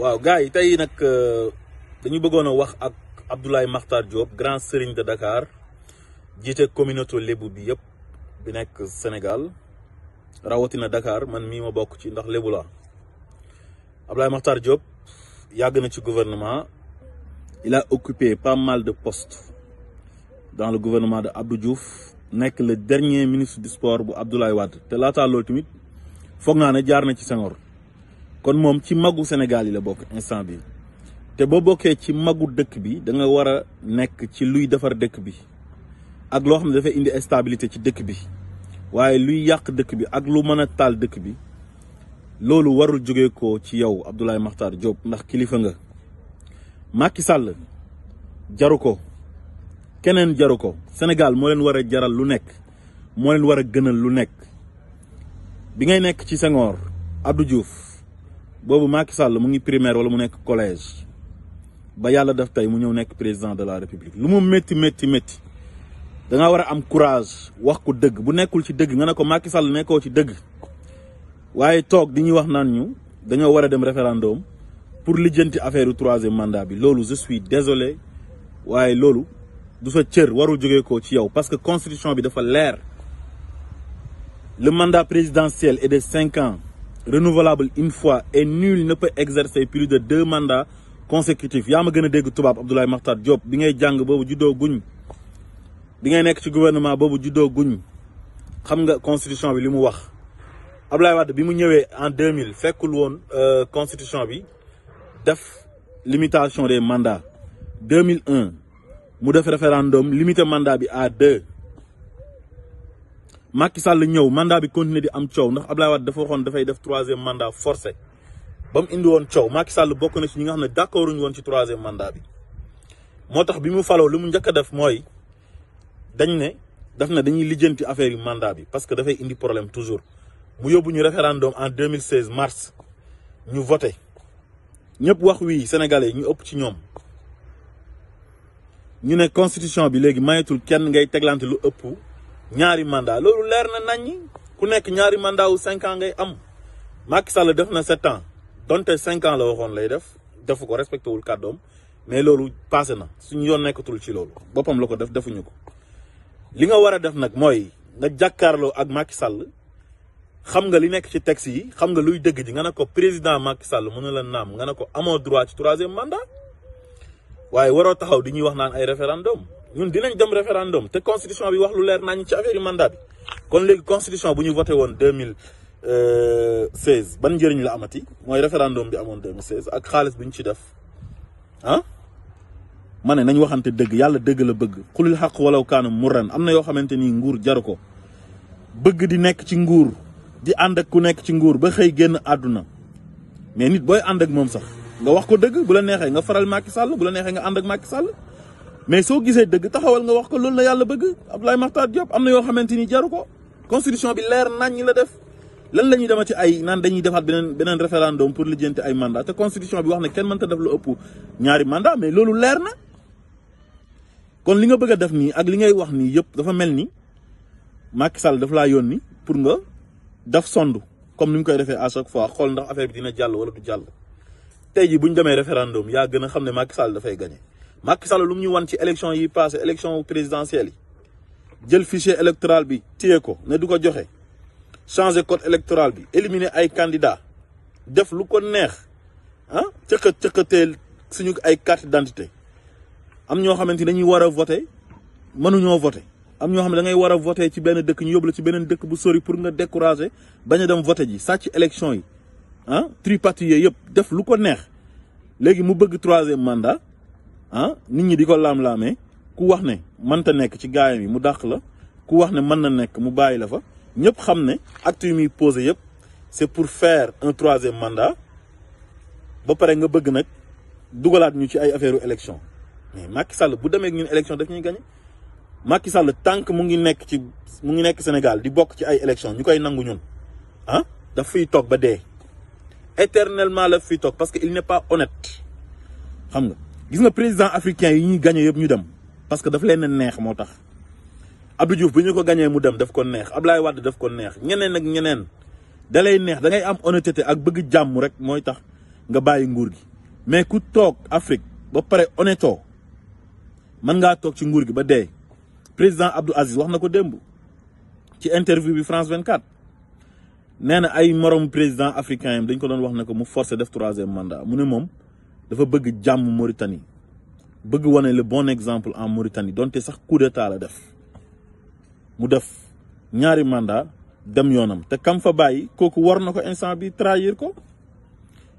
waaw gars yi tey nag dañu bëggoon a wax ak Abdoulaye Makhtar Diop grand serigne de Dakar jiite communauté lébu bi yëpp bi nekk Sénégal rawatina Dakar man mii ma bokk ci ndax lébu la Abdoulaye Makhtar Diop yàgg na ci gouvernement il a occupé pas mal de postes dans le gouvernement de Abdou Diouf nekk le dernier ministre du sport bu Abdoulaye Wade te laataa loolu tamit foog naa ne jaar na ci Senghor kon moom ci magu Sénégal yi la bokk instant bi te boo bokkee ci magu dëkk bi da nga war a nekk ci luy defar dëkk bi ak loo xam ne dafay indi stabilité ci dëkk bi waaye luy yàq dëkk bi ak lu mën a taal dëkk bi loolu warul jóge ko ci yow Abdoulaye Makhtar Diop ndax kilifa nga. Macky Sall jaru ko keneen jaru ko Sénégal moo leen war a jaral lu nekk moo leen war a gënal lu nekk bi ngay nekk ci Senghor Abdou Diouf boobu Macky Sall mu ngi primaire wala mu nekk collège ba yàlla def tey mu ñëw nekk président de la république lu mu métti da nga war a am courage wax ko dëgg bu nekkul ci dëgg nga ne ko Macky Sall nekkoo ci dëgg waaye toog di ñuy wax naan ñu dañoo war a dem référendum pour lijjanti affaire yu troisième mandat bi loolu je suis désolé waaye loolu du sa cër warul jógee ko ci yow parce que constitution bi dafa leer le mandat présidentiel est de 5 ans renouvelable une fois et nul ne peut exercer plus de 2 mandats consécutifs yaa ma gën a dégg tubaab Abdoulaye Makhtar Diop bi ngay jàng boobu juddoo guñ bi ngay nekk ci gouvernement boobu juddoo guñ xam nga constitution bi li mu wax Abdoulaye Wade bi mu ñëwee en 2000 fekkul woon constitution bi def limitation des mandats 2001 mu def référendum limité mandat bi à 2 Macky Sall ñëw mandat bi continuer di am coow ndax Abdoulaye Wade dafa waxoon dafay def 3e mandat forcé ba mu indi woon coow Macky Sall bokk na ci ñi nga xam ne d'accord uñu woon ci 3e mandat bi moo tax bi mu faloo li mu njëkk a def mooy dañuy lijjanti affaire yu mandat bi parce que dafay indi problème toujours mu yóbbu ñu référendum en 2016 mars ñu voté ñëpp wax oui sénégalais ñu ëpp ci ñoom ñu ne constitution bi léegi mayetul kenn ngay teglante lu ëpp ñaari mandat loolu leer na naññi ku nekk ñaari mandat wu 5 ans ngay am Macky Sall def na 7 ans donte 5 ans la waxoon lay defu ko respecté wul kàddoom mais loolu passé na suñu yoon nekkatul ci loolu boppam la ko defuñu ko li nga war a def nag mooy nga jàkkaarloo ak Macky Sall xam nga li nekk ci texte yi xam nga luy dëgg ji nga ne ko président Macky Sall mën na la naam nga ne ko amoo droit ci 3e mandat waaye waroo taxaw di ñuy wax naan ay référendum ñun dinañ dem référendum te constitution bi wax lu leer nañ ci affaire yu mandat bi kon léegi constitution bu ñu voté woon 2016 ban njëriñ la amati mooy référendum bi amoon 2016 ak xaalis bi ñu ci def ah ma ne nañ waxante dëgg yàlla dëgg la bëgg xulil xaq walaw kaana murran am na yoo xamante ni nguur jaru ko bëgg di nekk ci nguur di ànd ak ku nekk ci nguur ba xëy génn àdduna mais nit booy ànd ak moom sax nga wax ko dëgg bu la neexee nga faral Macky Sall bu la neexee nga ànd ak Macky Sall mais soo gisee dëgg taxawal nga wax ko loolu la yàlla bëgg Abdoulaye Makhtar Diop am na yoo xamante ni jaru ko constitution bi leer nañ ñi la def lan la ñuy demati ay naan dañuy defaat beneen référendum pour lijjanti ay mandat te constitution bi wax ne kenn mënta def lu ëpp ñaari mandat mais loolu leer na kon li nga bëgg a def nii ak li ngay wax nii yëpp dafa mel ni Macky Sall dafa laa yónni pour nga daf sondu comme ni mu koy defee à chaque fois xool ndax affaire bi dina jàll wala du jàll tey jii bu ñu demee référendum yaa gën a xam ne Macky Sall dafay gagné Macky Sall lu mu ñu wan ci élection yi passé élection présidentielle yi jël fichier électoral bi téye ko ne du ko joxe changer code électoral bi éliminer ay candidats def lu ko neex ah cëkkateel suñu ay carte d'identité am ñoo xamante ni dañuy war a voter mënuñoo voter am ñoo xam ne da ngay war a voter ci benn dëkk ñu yóbbu la ci beneen dëkk bu sori pour nga décourager bañ a dem voter ji sàcc élection yi ah tripatouiller yëpp def lu ko neex léegi mu bëgg 3e mandat ah nit ñi di ko laam-laamee ku wax ne mënta nekk ci gaayam yi mu dàq la ku wax ne mën na nekk mu bàyyi la fa ñëpp xam ne acte yi muy posé yëpp c'est pour faire un 3e mandat ba pare nga bëgg nag dugalaat ñu ci ay affaire u élection mais Macky Sall bu demee ak ñun élection daf ñuy gagné Macky Sall tant que mu ngi nekk Sénégal di bokk ci ay élection ñu koy nangu ñun ah daf fiy toog ba dee éternellement la fiy toog parce que il n'est pas honnête xam nga gis nga président africain yi ñuy gagné yëpp ñu dem parce que daf leen neex moo tax Abdou Diouf bu ñu ko gagné mu dem daf ko neex Abdoulaye Wade daf ko neex ñeneen ak ñeneen da lay neex da ngay am honnêteté ak bëgg jàmm rek mooy tax nga bàyyi nguur gi mais ku toog Afrique ba pare honnêto mën ngaa toog ci nguur gi ba dee. président Abdou Aziz wax na ko démb ci interview bi France 24 nee na ay morom président africain yam dañ ko doon wax ne ko mu forcé def 3e mandat mu ne moom dafa bëgg jàmm Mauritanie bëgg wane le bon exemple en Mauritanie donte sax coup d'état la def mu def ñaari mandat dem yoonam te kam fa bàyyi kooku war na ko instant bi trahir ko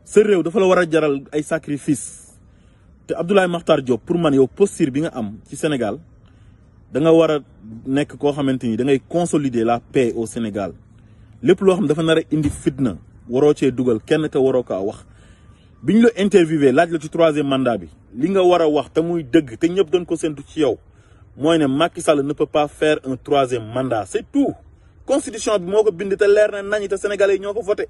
sa réew dafa la war a jaral ay sacrifice te Abdoulaye Makhtar Diop pour man yow posture bi nga am ci Sénégal da nga war a nekk koo xamante ni da ngay consolider la paix au Sénégal lépp loo xam dafa nar a indi fitna waroo cee dugal kenn te waroo kaa wax bi ñu la interviewé laaj la ci 3e mandat bi li nga war a wax te muy dëgg te ñëpp dañ ko séntu ci yow mooy ne Macky Sall ne peut pas faire un 3e mandat c'est tout constitution bi moo ko bind te leer na nañi te sénégalais yi ñoo ko voté